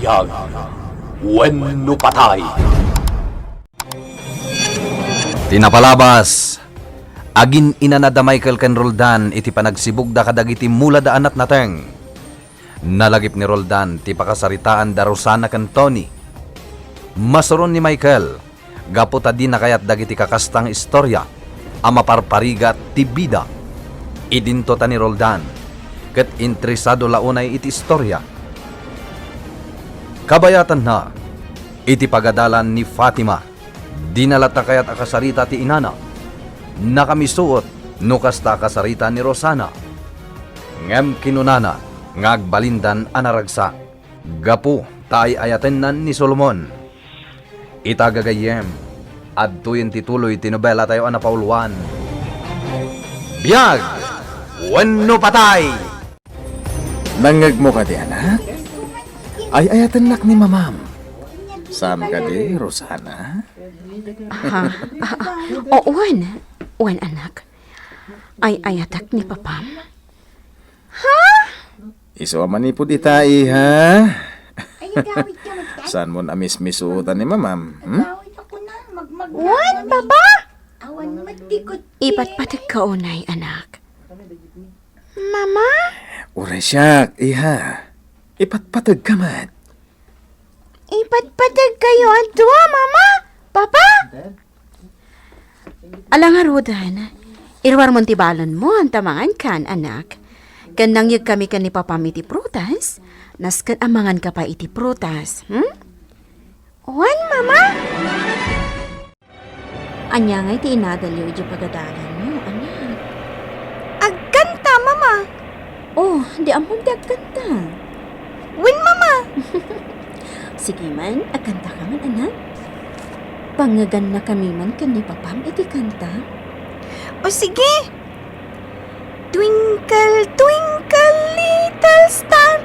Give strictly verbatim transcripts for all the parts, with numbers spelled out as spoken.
Biag wenno patay. Ti napalabas, agin-inana da Michael ken Roldan iti panagsibugda kadagiti mulada a natnateng. Nalagip ni Roldan ti pakasaritaan da Rosana ken Tony. Masuron ni Michael, gapu ta di nakayat dagiti kakasta nga istorya a maparparigat ti bida. Idinto ta ni Roldan, ket interesado la unay iti istorya. Kabayatanna, iti pagadalan ni Fatima, dina latta kayat a kasarita ti inana. Nakamisuot no kasta a kasarita ni Rosana. Ngem kinunana nga agbalindan a naragsak gapu ta ay-ayatennan ni Solomon. Ita gagayyem, adtoyen ti tuloy ti nobela tayo a napauluan. Biag wenno patay! Nangngegmo kadi, anak? Ay-ayatennak ni mamam. Saan kadi, Rosana? Ha? Ah, ah, o, wen. Wen, anak. Ay-ayatek ni papam. Ha? Isu a manipud ita, iha. Saanmon a mismisuotan ni mamam, hmm? Wen, papa? Ipatpategka unay, anak. Mama? Uray siak, iha. Ipatpategka met. Ipatpategkayo a dua, Mama, Papa? Ala ngaruden, iruarmon ti balonmo, anta mangankan, anak. Ken nangyegkami ken ni Papam iti prutas, nasken a manganka pay iti prutas, hmm? Wen, Mama? Ania ngay ti inadalyo idiay pagadalanyo, anak? Agkanta, Mama. Oh, di ammom ti agkanta. Wen, Mama. Sige man, agkantaka man, anak. Pangngegannakami man ken ni Papam iti kanta. O sige. Twinkle, twinkle, little star,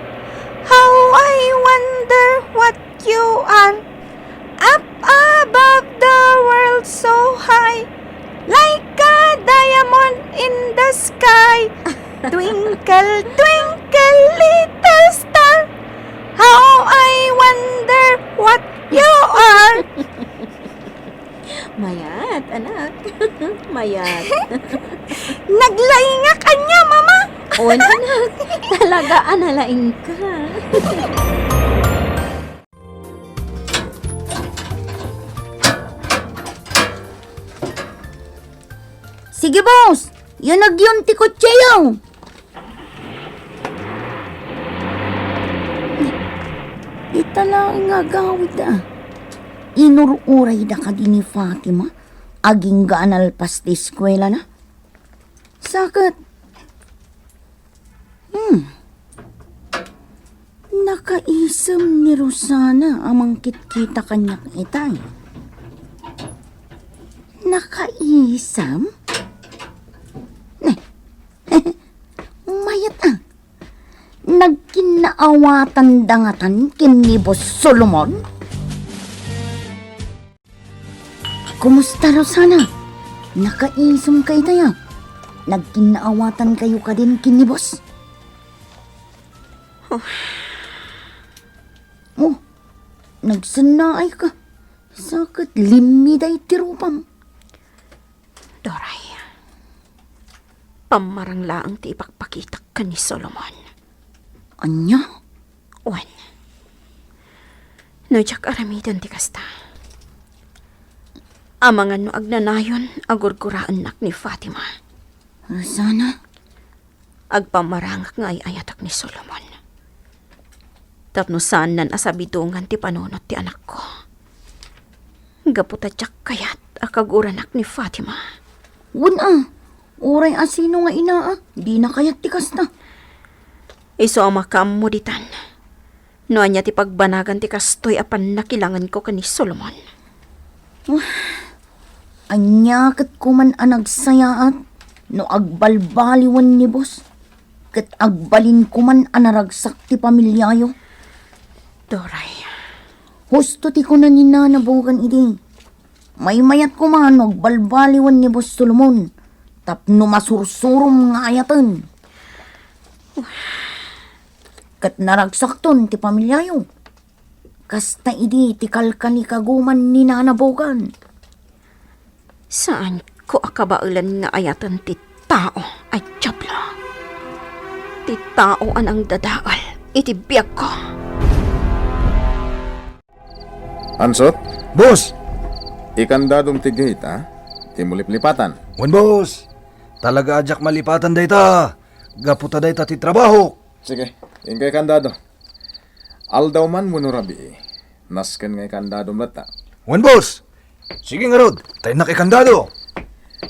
how I wonder what you are. Up above the world so high, like a diamond in the sky. Twinkle, twinkle, little star, how I wonder what you are. Mayat, anak. Mayat. Naglaingak ania, Mama? Wen, anak. Talaga a nalaingka. Sige, boss. Yanagyon ti kotseyo. Ita laeng nga agawidda. Inur-urayda kadi ni Fatima, agingga a nalpas ti eskuelana. Sa ket, hmm, nakaisem ni Rosana a mangkitkita kaniak itay. Nakaisem? Ne, mayat a. Nagkinnaawatan da ngatan ken ni Boss Solomon? Kumusta, Rosana? Nakaisem ka itay a? Nagkinnaawatan kayo kadin ken ni Boss? Oh, nagsannaay ka. Sa ket limmiday ti rupam. Doray, pammarang laeng ti ipakpakitak ken ni Solomon. Ania? Wen, no diak aramiden ti kasta, amangan no agnanayon a gurguraennak ni Fatima. Rosana? Agpammarangak nga ay-ayatek ni Solomon tapno saannan a sabidongan ti panunot ti anakko. Gapu ta diak kayat a kaguranak ni Fatima. Wen a, uray a sino nga ina a, dina kayat ti kasta. Isu a makaammo ditan. No ania ti pagbanagan ti kastoy a pannakilangenko ken ni Solomon? Ania ket koman a nagsayaat no agbalbaliwen ni Boss, ket agbalin koman a naragsak ti pamiliayo? Doray. Husto ti kuna ni Nana Bogan idi. Maymayat koman no agbalbaliwen ni Boss Solomon tapno masursurom nga ayaten. Ket naragsakton ti pamiliayo. Kasta idi ti kalkalikaguman ni Nana Bogan. Saanko a kabaelan nga ayaten ti tao a diablo. Ti tao a nangdadael iti biagko. Ansot? Boss! Ikandadom ti gate, a? Ti muliplipatan. Wen, boss! Talaga a diak malipatan dayta. Gapu ta dayta ti trabahok. Sige, inka ikandado. Aldaw man wenno rabii, nasken nga ikandadom latta. Wen, boss! Sige ngarud, ta innak ikandado.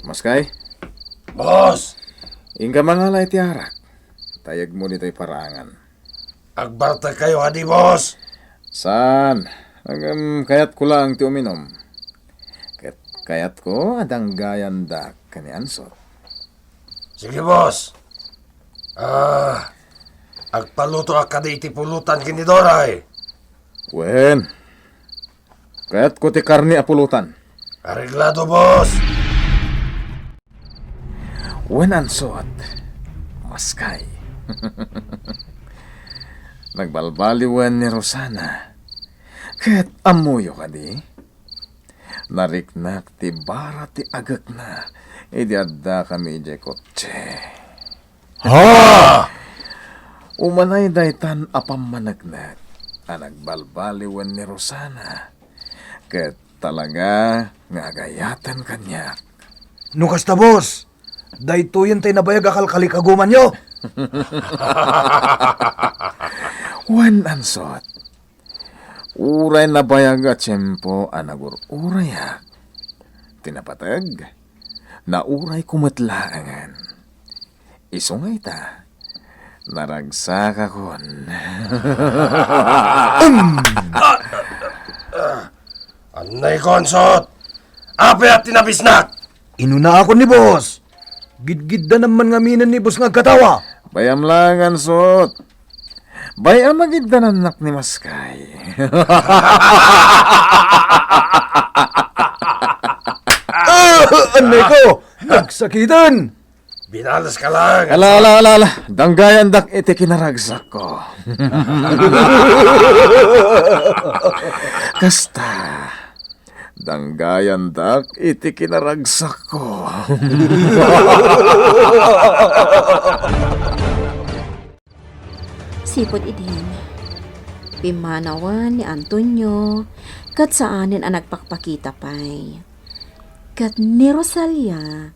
Maskay? Boss! Inka mangala iti arak. Tayegmo ditoy paraangan. Agbartekkayo kadi, boss? Saan? Ngem kayatko laeng ti uminum. Ket kayatko a danggayandak ken ni Ansot. Sige, boss. Ah, agpalutoak kadi iti pulutan ken ni Doray. Wen, kayatko ti karne a pulutan. Areglado, boss. Wen, Ansot, maskay. Nagbalbaliwen ni Rosana. Ket ammoyo kadi? Nariknak ti bara ti agekna idi addakami idiay kotse. Ha? Umanay daytan a pammaneknek a nagbalbaliwen ni Rosana, ket talaga nga agayaten kaniak. No kasta, boss, daytoyen tay nabayag a kalkalikagumanyo? Wen, Ansot, uray nabayag a tiempo a nagur-urayak ti napateg, naurayko met laengen. Isu nga ita, naragsakakon. Annay, Ansot! Apay a tinabisnak? Inunaakon ni boss. Gidgiddanam man ngaminen ni boss nga agkatawa. Bay-am laeng, Ansot. Bay-am a giddanannak ni maskay. Ah, annay ko! Nagsakiten! Binaleska laeng. Ala, ala, ala, ala. Danggayandak iti kinaragsakko. Kasta, danggayandak iti kinaragsakko. Sipud idin, pimmanawen ni Antonio ket saanen a nagpakpakita pay. Ket ni Rosalia,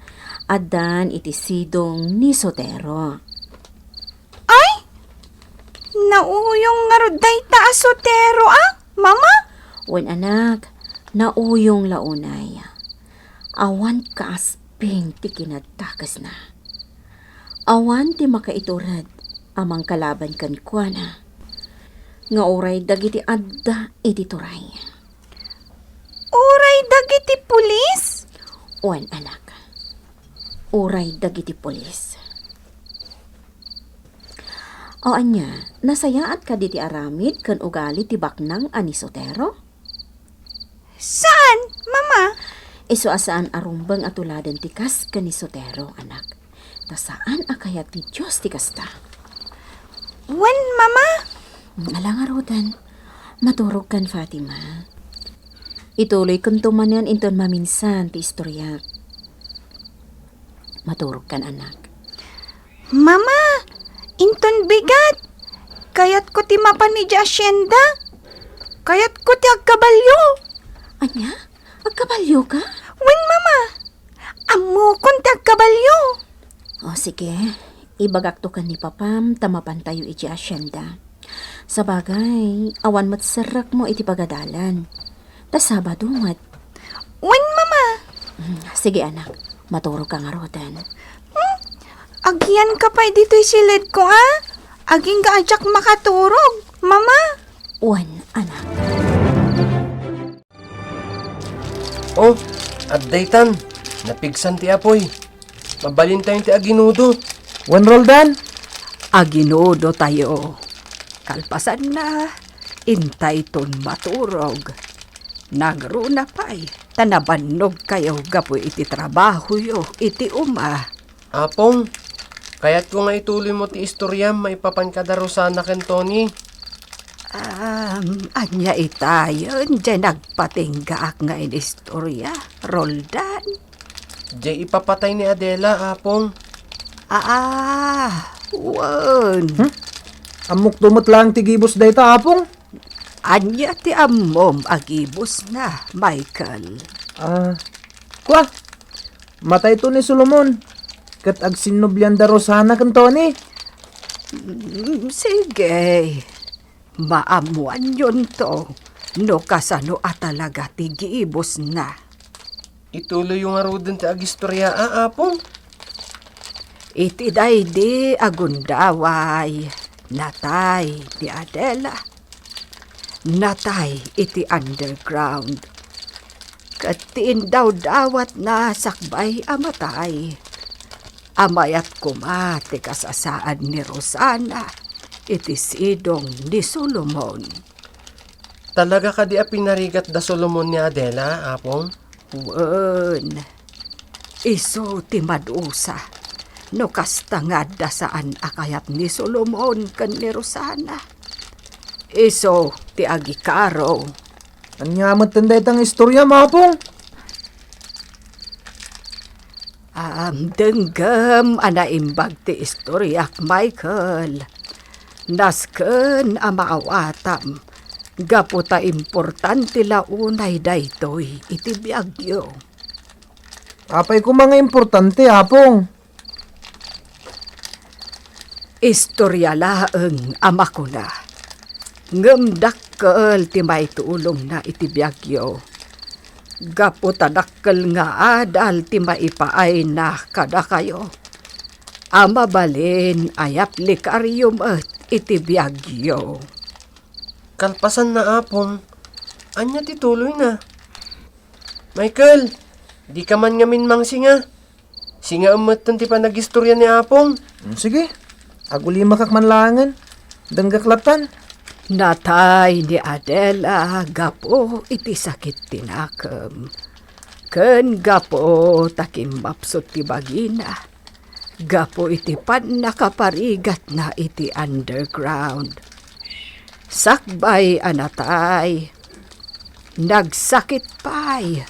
addan iti sidong ni Sotero. Ay! Nauyong ngarud dayta a Sotero, a, Mama? Wen, anak, nauyong la unay. Awan kaasping ti kinadakesna. Awan ti makaitured a mangkalaban kenkuana nga uray dagiti adda iti turay. Uray dagiti pulis? Wen, anak. Uray dagiti pulis. O ania, nasayaat kadi ti aramid ken ugali ti baknang a ni Sotero? Saan, Mama? Isu a saan a rumbeng a tuladen ti kas ken ni Sotero, anak. Ta saan a kayat ti Dios ti kasta. Wen, Mama. Ala ngaruden, maturogkan, Fatima. Ituloykonto manen inton maminsan ti istoryak. Maturogkan, anak. Mama, inton bigat, kayatko ti mapan idiay asyenda. Kayatko ti agkabalio. Ania? Agkabalioka? Wen, Mama. Ammokon ti agkabalio. O, sige. Ibagakto ken ni Papam ta mapantayo idiay asyenda. Sabagay, awan met serrekmo iti pagadalan. Ta Sabado met. Wen, Mama. Mm, sige, anak. Maturogka ngaruden. Hmm? Agiyanka pay ditoy siledko, a? Agingga a diak makaturog, Mama. Wen, anak. O, adda itan. Napigsan ti apuy. Mabalintayon ti aginudo. Wen, Roldan, aginudotayo. Kalpasanna, intayton maturog. Nagruna pay, ta nabannogkayo gapu iti trabahoyo iti uma. Apong, kayatko nga ituloymo ti istoriam maipapan kada Rosana ken Tony. Ah, Um, ania itayen, jay nagpatinggaak nga inistorya, Roldan? Jay ipapatay ni Adela, Apong. Ah, wen. Hmm? Ammok to met laeng ti gibus dayta, Apong? Ania ti ammom a gibusna, Michael? Ah, kua, matayto ni Solomon, ket agsinnublian da Rosana ken Tony. Mm, sige. Maammuanyonto no kasano a talaga ti gibusna. Ituloyyo ngaruden ti agistorya, a, Apong. Iti daydi a gundaway, natay ni Adela. Natay iti underground. Ket ti indawdawatna sakbay a matay, a mayat koma ti kasasaad ni Rosana iti sidong ni Solomon. Talaga kadi a pinarigat da Solomon ni Adela, Apong? Wen, isu ti madusa no kasta nga adda saan a kayat ni Solomon ken ni Rosana. Isu ti agikaro. Ania met dayta nga istorya, Apong? Am, denggem a naimbag ti istoryak, Michael. Nasken a maawatam, gapu ta importante la unay daytoy iti biagyo. Apay koma nga importante, Apong? Istorya laeng a makuna, ngem dakkel ti maitulongna iti biagyo. Gapu ta dakkel nga adal ti maipaayna kadakayo, a mabalin a yaplikaryo met iti biagyo. Kalpasanna, Apong, ania ti tuloyna? Michael, dika man ngamin mangsinga. Singaem metten ti panagistorya ni Apong. Mm, sige, agulimakak man laengen. Denggak lattan. Natay ni Adela gapu iti sakit ti nakem, ken gapu ta kimmapsut ti bagina, gapu iti pannakaparigatna iti underground. Sakbay a natay, nagsakit pay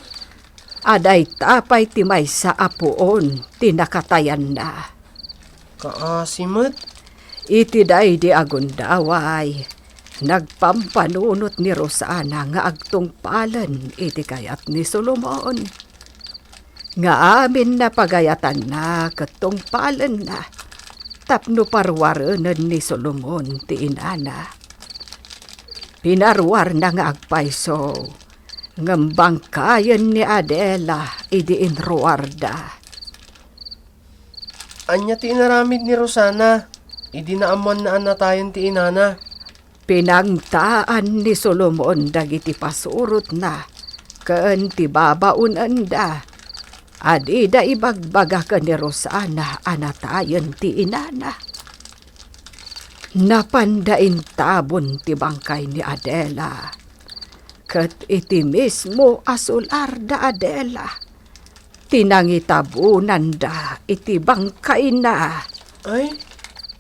a dayta pay ti maysa a puon ti nakatayanna. Kaasi met. Iti daydi a gundaway, nagpampanunot ni Rosana nga agtungpalen iti kayat ni Solomon. Nga amin a pagayatanna ket tungpalenna tapno paruarenen ni Solomon ti inana. Pinaruarna nga agpayso, ngem bangkayen ni Adela idi inruarda. Ania ti inaramid ni Rosana idi naammoanna a natayen ti inana? Pinangtaan ni Solomon dagiti pasurotna ken ti babaonenda a dida ibagbaga ken ni Rosana a natayen ti inana. Napanda intabon ti bangkay ni Adela, ket iti mismo a sular da Adela, ti nangitabonanda iti bangkayna. Ay,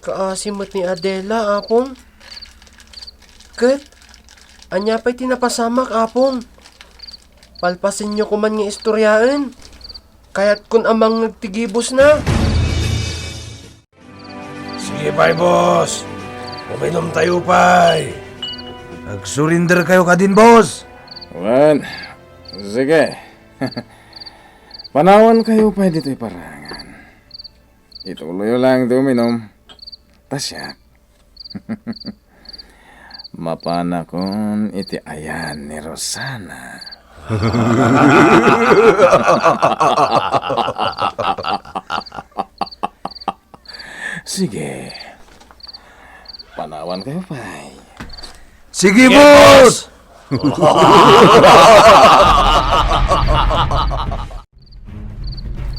kaasi met ni Adela, Apong. Ket, ania pay ti napasamak, Apong? Palpasenyo koman nga istoryaen. Kayatkon a mangngeg ti gibusna. Sige pay, boss. Uminom tayo pay. Nag-surrender kayo kadin, boss. Wen, sige. Panawan kayo pay ditoy parangan. Ituloyo lang ti uminom. Ta siak, mapanakon iti ayan ni Rosana. Sige. Panawan kayo pay. Sige, boss!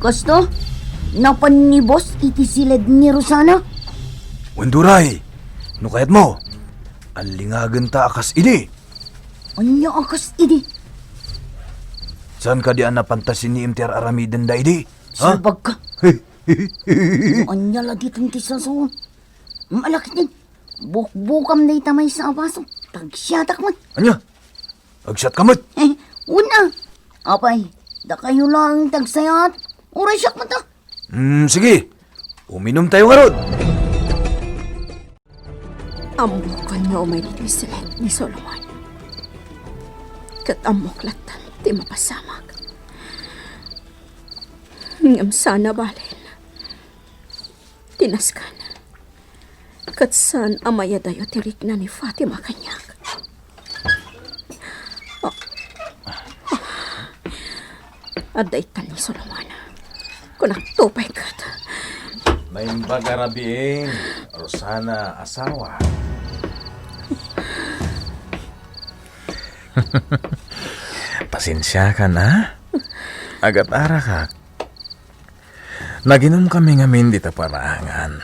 Kasto, napan ni boss iti siled ni Rosana? Wen, Duray, no kayatmo, allingagen ta a kas idi. Ania a kas idi? Saan kadi a napan ta siniim ti ar-aramidenda idi? Ha? Sulbag ka. No ania la ditan ti sasawa. Malakit din. Bukbukam dayta maysa a baso. Tagsiatak met. Ania? Agsiatka met? Eh, una. Apay, dakayo laeng ti agsayat? Uray siak met, a. Hmm, sige. Uminumtayo ngarud. Ammokon nga umay ditoy siled ni Solomon. Ket ammok latta ti mapasamak. Ngem saan a balen ti nasken. Ket saan a mayadayo ti rikna ni Fatima kaniak. Ah. Adda itan ni Solomon. Kunakto pay ket. Naimbag a rabiin, Rosana, asawa. Pasensiakan, a? Agat-arakak. Naginumkami ngamin dita parangan.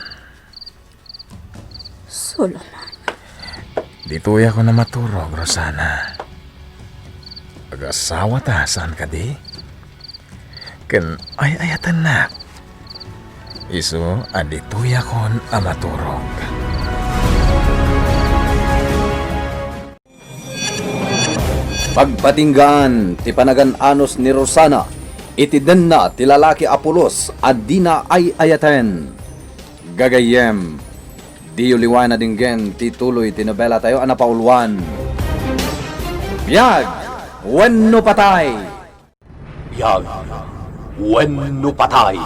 Solomon. Ditoyakon a maturog, Rosana. Agasawata, saan kadi? Ken ay-ayatennak. Isu a ditoyakon a maturog. Pagpatinggaan ti panagan-anos ni Rosana iti denna ti lalaki a pulos a dina ay-ayaten. Gagayyem, diyo liwayan a denggen ti tuloy ti nobelatayo a napauluan, Biag wenno Patay. Biag wenno Patay.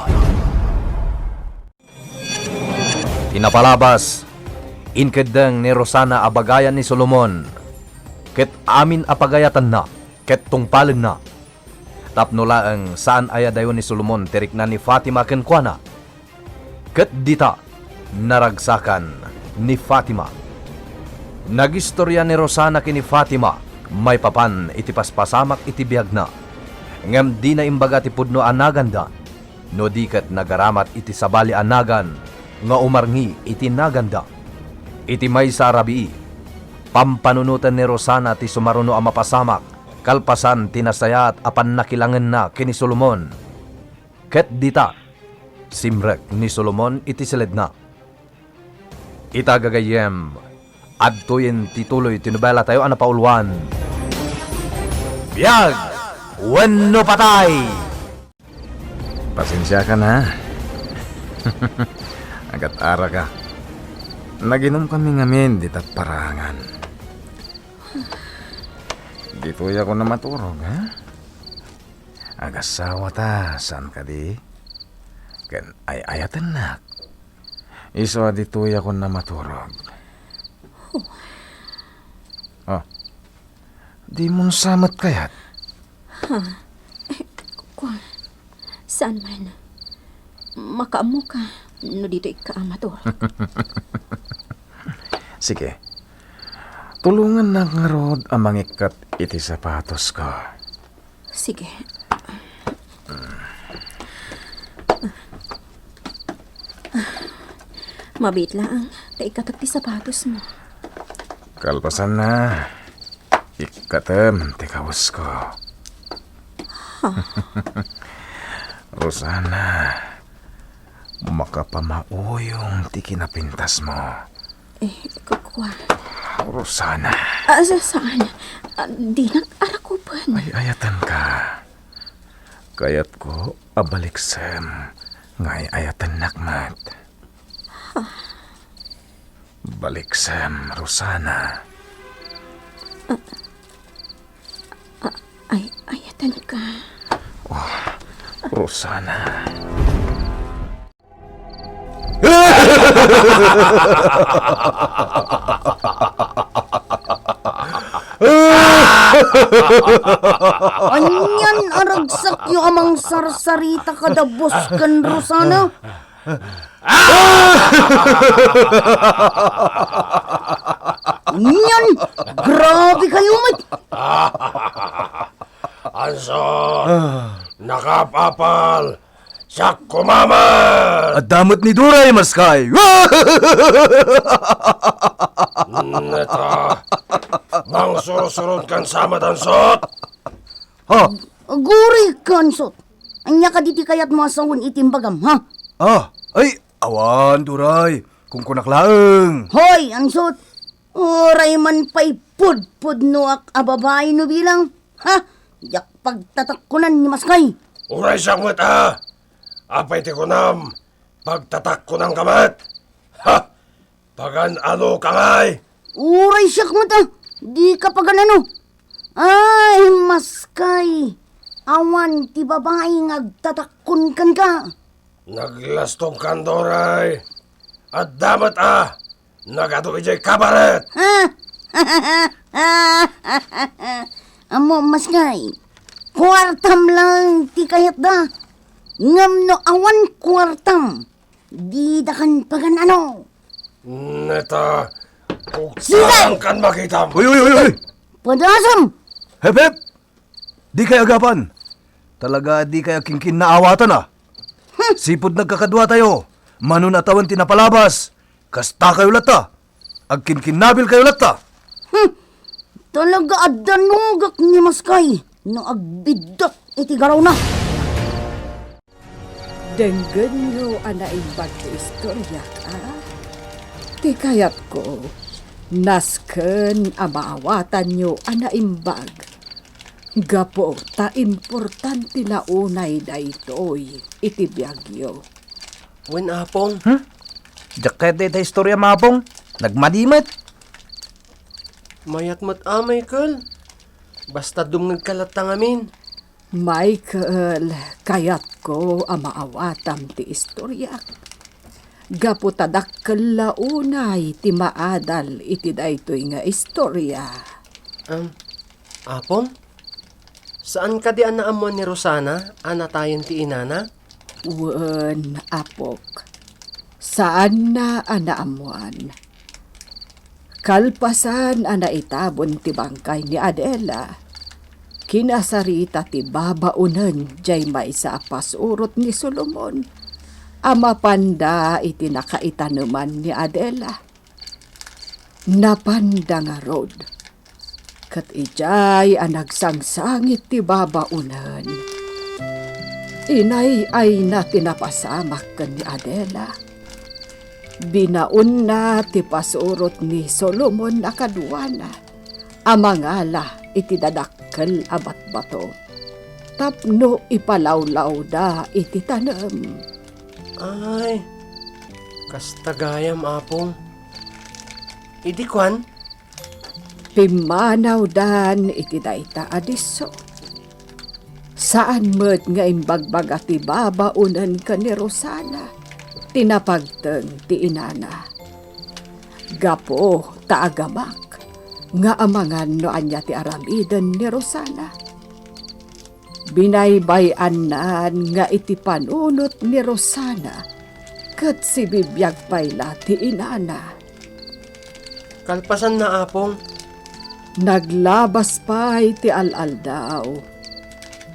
Ti napalabas, inkeddeng ni Rosana a bagayan ni Solomon, ket amin a pagayatanna ket tungpalenna, tapno laeng saan a yadayo ni Solomon ti rikna ni Fatima kenkuana. Ket dita, naragsakan ni Fatima. Nagistoria ni Rosana ken ni Fatima maipapan iti paspasamak iti biagna, ngem dina imbaga ti pudno a naganda, no di ket nagaramat iti sabali a nagan nga umarngi iti naganda. Iti maysa a rabii, pampanunoten ni Rosana ti sumaruno a mapasamak kalpasan ti nasayaat a pannakilangenna ken ni Solomon. Ket dita, simrek ni Solomon iti siledna. Ita, gagayyem, adtoyen ti tuloy ti nobelatayo a napauluan, Biag wenno Patay! Pasensiakan, a. Agat-araka. Naginumkami ngamin dita parangan. Ditoyakon a maturog, a? Agasawata, saan kadi? Ken ay-ayatennak. Isu a ditoyakon a maturog. Oh. Dimon sa met kayat? Ha? Eh, kua, saan man. Makaammoka no ditoyka a maturog. Sige. Tulongannak ngarud a mangikkat iti sapatosko. Sige. Mabiit laeng ta ikkatek ti sapatosmo. Kalpasanna, ikkatem ti kawesko. Ha? Rosana, makapamauyong ti kinapintasmo. Eh, kua. Rosana. Ah, sa-, saan? Ah, dinak arakupen. Ay-ayatenka. Kayatko a baliksem nga ay-ayatennak met. Baliksem, Rosana. Ah, ah, ay-ayatenka. Oh, Rosana. Anian a ragsakyo a mangsarsarita kada boss ken Rosana? Anian, grabe kayo met! Ansot, nakaapapal, siak koma met! Adda met ni Duray, maskay! Neta, mangsursuron kan sa met, Ansot! Ha? Aguray ka, Ansot. Ania kadi ti kayatmo a sawen iti imbagam, ha? Ah, ay, awan, Duray. Kunkunak laeng. Hoy, Ansot! Uray man pay Pudpudnoak a babai no bilang. Ha? Diak pagtatakkonan ni Maskay. Uray siak met a. Apay ti kunam, pagtatakkonanka met? Ha? Pagan-ano ka ngay? Uray siak met a. Di ka pagan-ano. Ay, Maskay. Awan ti babai nga agtatakkon kenka. Naglastogkan, Doray. Adda met a nagadu idiay kabaret. Ha? Ammo, Maskay, kuartam lang ti kayatda. Ngem no awan kuartam, didakan pagan-ano. Neta, Sige! Kugtaangkan makitam. Uy, uy, uy, uy! Padasam! Hep, hep! Di kay agapan. Talaga di kay agkinkinnaawatan a. Hmm. Sipud nagkakaduatayo, mano a tawen ti napalabas, kastakayo latta. Agkinkinnabilkayo latta. Hmm. Talaga a danugak ni Maskay no agbiddut iti garawna. Denggenyo a naimbag ti istoriak, a? Ti kayatko, nasken a maawatanyo a naimbag. Gapu ta importante la unay daytoy iti biagyo. Wen, Apong. Hmm? Diak kayat dayta istoriam, Apong. Nagmadi met. Mayat met a, Michael. Basta dumngegka latta ngamin. Michael, kayatko a maawatam ti istoriak. Gapu ta dakkel la unay ti maadal iti daytoy nga istoria. Am, Apong, saan kadi a naammoan ni Rosana a natayen ti inana? Wen, apok, saanna a naammoan. Kalpasan a naitabon ti bangkay ni Adela, kinasarita ti babaonen jay maysa a pasurot ni Solomon a mapanda iti nakaitaneman ni Adela. Napanda ngarud, ket idiay a nagsangsangit ti babaonen, inay-ayna ti napasamak ken ni Adela. Binaonna ti pasurot ni Solomon a kaduana a mangala iti dadakkel a batbato tapno ipalawlawda iti tanem. Ay, kasta gayam, Apong. Idi kuan, pimmanawdan iti dayta a disso. Saan met nga imbagbaga ti babaonen ken ni Rosana ti napagteng ti inana. Gapu ta agamak nga amangan no ania ti aramiden ni Rosana. Binaybay-annan nga iti panunot ni Rosana ket sibibiag pay la ti inana. Kalpasanna, Apong. Naglabas pay ti al-aldaw.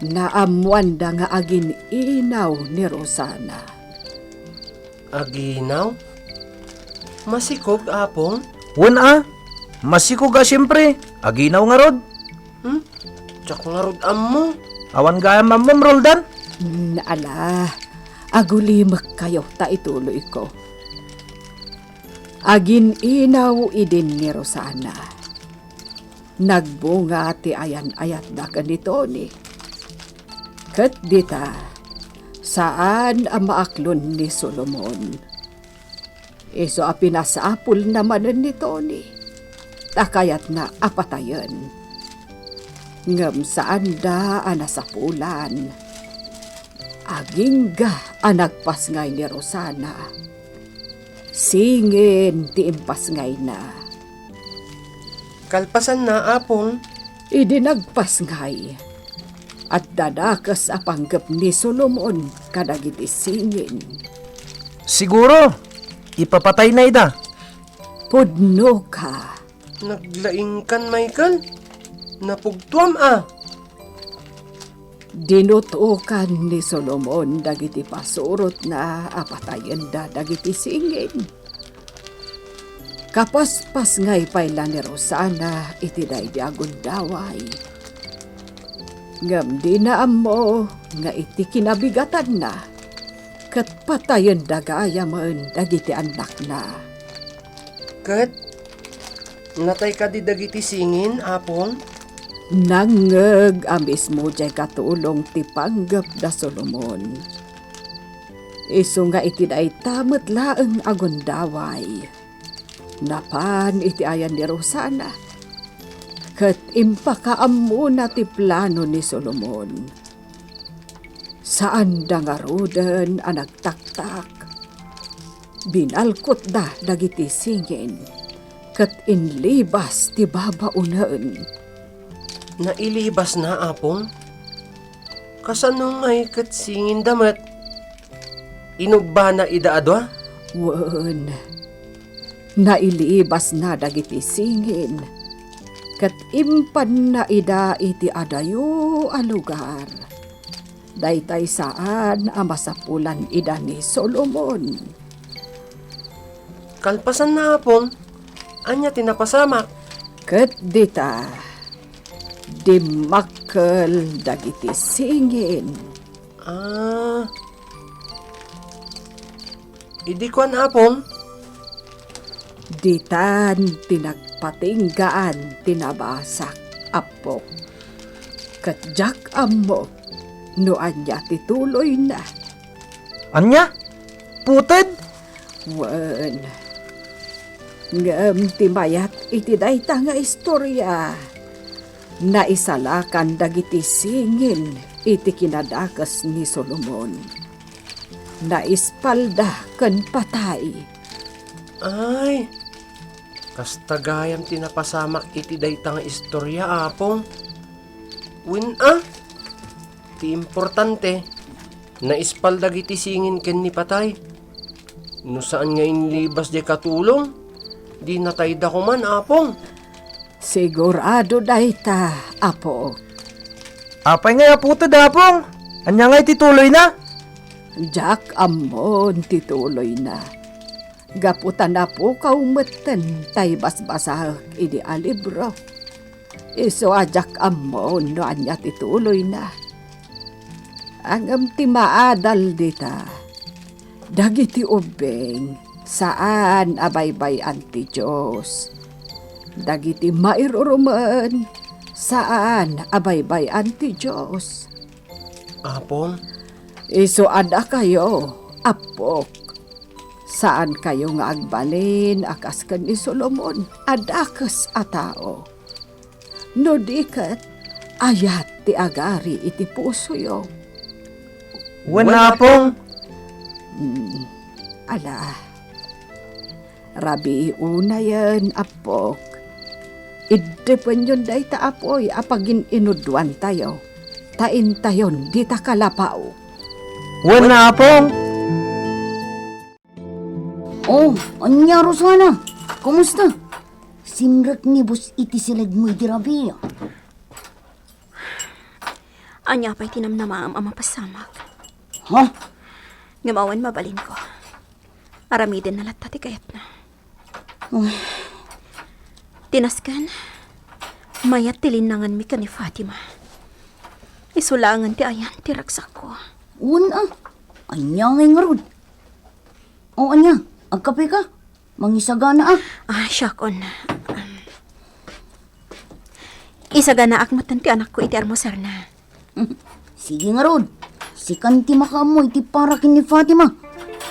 Naammoanda nga agin-inaw ni Rosana. Aginaw? Masikog, Apong? Wen a, masikog a siempre. Aginaw ngarud. Hmm? Diak ngarud ammo. Awan gayam ammom, Roldan? Hmm, ala, agulimekkayo ta ituloyko. Agin-inaw idin ni Rosana. Nagbunga ti ayan-ayatda ken ni Tony. Ket dita, saan a maaklon ni Solomon. Isu a pinasapulna manen ni Tony, ta kayatna a patayen. Ngem saanda a nasapulan. Agingga a nagpasngay ni Rosana. Singin ti impasngayna. Kalpasanna, Apong. Idi nagpasngay, adda dakes a panggep ni Solomon kadagiti singin. Siguro, ipapatayna ida. Pudno ka. Naglaingkan, Michael? Napugtuam a. Dinutokan ni Solomon dagiti pasurotna a patayenda dagiti singin. Kapaspasngay pay la ni Rosana iti daydi a gundaway. Ngem dina ammo nga iti kinabigatanna, ket patayenda gayamen dagiti annakna. Ket Natay kadi dagiti singin, Apong? Nangngeg a mismo diay katulong ti panggep da Solomon. Isu nga iti dayta met laeng a gundaway, napan iti ayan ni Rosana, ket impakaammona ti plano ni Solomon. Saanda ngaruden a nagtaktak. Binalkotda dagiti singin, ket inlibas ti babaonen. Nailibasna, Apong? Kasano ngay ket singinda met? Inubbana ida a dua? Wen, nailibasna dagiti singin, ket impanna ida iti adayo a lugar. Daytay saan a masapulan ida ni Solomon. Kalpasanna, Apong, ania ti napasamak? Ket dita, dimmakkel dagiti singin. Ah. Idi kuan, Apong? Ditan ti nagpatinggaan ti nabasak, Apok. Ket diak ammo no ania ti tuloyna. Ania? Puted? Wen. Ngem ti mayat iti dayta nga istorya, naisalakan dagiti singin iti kinadakes ni Solomon. Naispalda ken patay. Ay, kasta gayam ti napasamak iti dayta nga istorya, Apong. Wen a, ti importante, naispal dagiti singin ken ni patay. No saan nga inlibas diay katulong, di natayda koman, Apong. Sigurado dayta, Apo. Apay ngay a puted, Apong? Ania ngay ti tuloyna? Diak ammon ti tuloyna. Gapu ta napukaw metten tay basbasaek idi a libro. Isu a diak ammo no ania ti tuloyna. Ngem ti maadal dita, dagiti ubbing, saan a baybay-an ti Dios. Dagiti mairurumen, saan a baybay-an ti Dios. Apong? Isu a dakayo, Apok. Saankayo nga agbalin a kas ken ni Solomon a dakes a tao. No di ket, ayat ti agari iti pusoyo. Wen, Apong. Hmm. Ala. Rabii unayen, Apok. Iddepenyon dayta apuy a pagin-inudoantayo, ta intayon dita kalapaw. Wen, Apong. Oh, ania, Rosana? Kumusta? Simrek ni Boss iti siledmo idi rabii. Ania pay ti namnamaem a mapasamak? Ha? Ngem awan mabalinko. Aramidenna latta ti kayatna. Uy. Ti nasken, mayat ti linnanganmi ken ni Fatima. Isu laengen ti ayan ti ragsakko. Wen a, ania ngay ngarud? O ania, agkapeka? Mangisagana a. Ah, siakon. Um, isaganaak metten ti anakko iti almuserna. Sige ngarud, sikan ti makaammo iti para ken ni Fatima.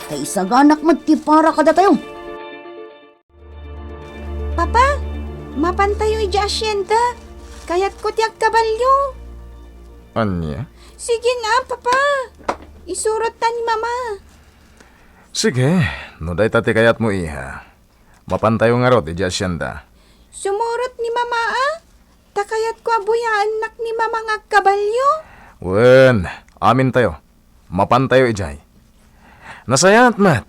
Ta isaganak met ti para kadatayo. Papa, mapantayo idiay asienda. Kayatko ti agkabalio. Ania? Sige na, Papa. Isurotta ni Mama. Sige, no dayta ti kayatmo, iha. Mapantayo ngarud idiay asienda. Sumurot ni Mama a? Ta kayatko a buyaennak ni Mama nga agkabalio. Wen, amintayo. Mapantayo idiay. Nasayaat met,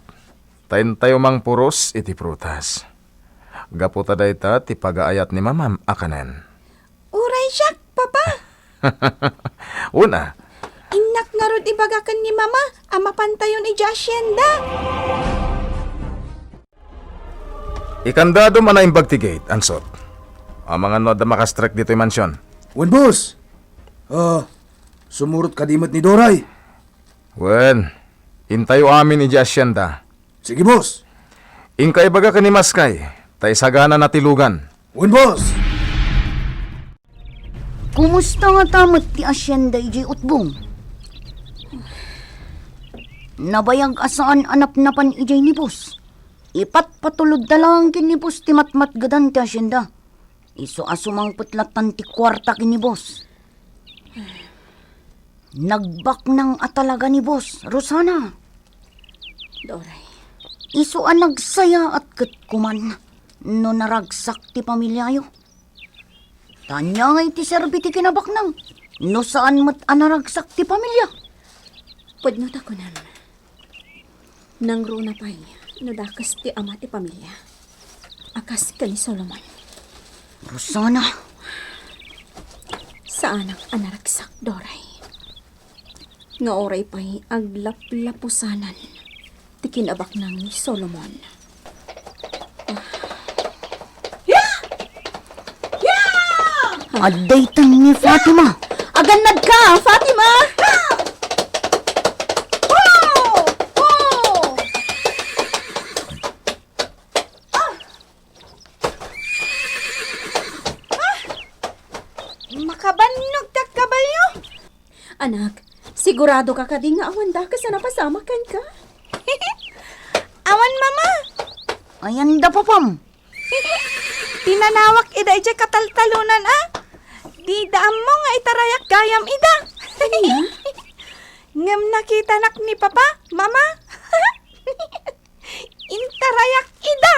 ta intayo mangpuros iti prutas. Gapu ta dayta ti pagaayat ni Mamam a kanen. Uray siak, Papa. Wen a. Innak ngarud ibaga ken ni Mama a mapantayon idiay asienda. Ikandadom a naimbag ti gate, ansot. Amangan no adda makastrek ditoy mansion. Wen, boss. Ah, sumurot kadi met ni Doray? Wen, intayo amin idiay asienda. Sige, boss. Inka ibaga ken ni Maskay, ta isaganana ti lugan. Wen, boss! Kumusta ngata met ti asienda idiay utbong? Nabayag a saan a napnapan idiay ni boss. Ipatpatulodda laeng ken ni boss ti matmatgedan ti asienda. Isu a sumangpet lattan ti kuarta ken ni boss. Nagbaknang a talaga ni boss, Rosana. Doray. Isu a nagsayaat ket kuman no naragsak ti pamiliayo. Ta ania ngay ti serbi ti kinabaknang no saan met a naragsak ti pamilia? Pudno ta kunam, nangruna pay no dakes ti ama ti pamilia a kas ken ni Solomon. Rosana! Saanak a naragsak, Doray, nga uray pay aglaplapusanan ti kinabaknang ni Solomon. Ya! Ya! Adda itan ni Fatima. Agannadka, Fatima! Oh! Oh! Ah! Ah! Makabannog ti agkabalio! Anak, sigurado ka kadi nga awan dakes a napasamak kenka? Awan, Mama. Ayan da, Papam. Pinanawak ida idiay kataltalonan, a. Dida ammo nga itarayak gayam ida. Ngem nakitanak ni Papa, Mama. Intarayak ida.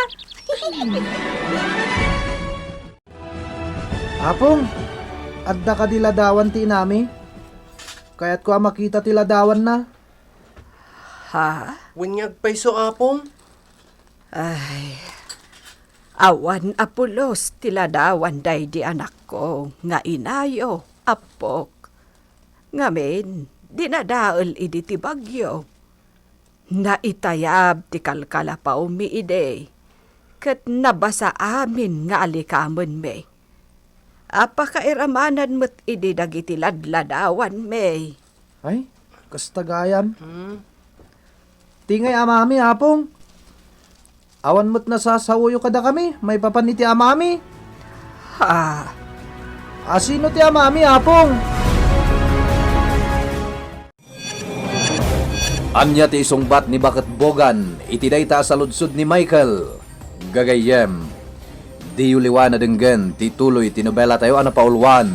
Apong, adda kadi ladawan ti inami? Kayatko a makita ti ladawanna. Ha? Wen nga agpayso, Apong? Ay, awan a pulos ti ladawan daydi anakko nga inayo, appok. Ngamin, dinadael idi ti bagyo. Naitayab ti kalkalapawmi idi, ket nabasa amin nga alikamenmi. Apakairamanad met idi dagiti ladladawanmi. Ay, kasta gayam. Hmm. Ti ngay amami, Apong. Awan met nasasaoyo kadakami maipapan iti amami. Ha? Asino ti amami, Apong? Ania ti isungbat ni Baket Bogan iti dayta a saludsod ni Michael? Gagayyem, diyo liwa na denggen ti tuloy ti nobelatayo a napauluan,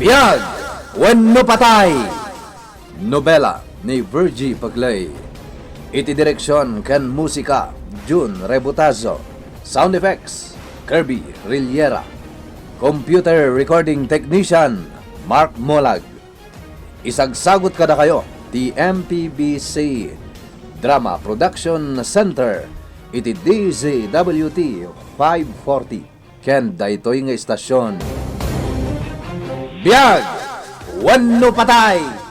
Biag Wenno Patay! Nobela ni Virgie Paclay. Iti direksion ken musika, Jun Rebutazo. Sound effects, Kirby Rillera. Computer recording technician, Mark Molag. Isagsagut kadakayo ti M P B C Drama Production Center iti D Z W T five forty ken daytoy nga istasion. Biag Wenno Patay!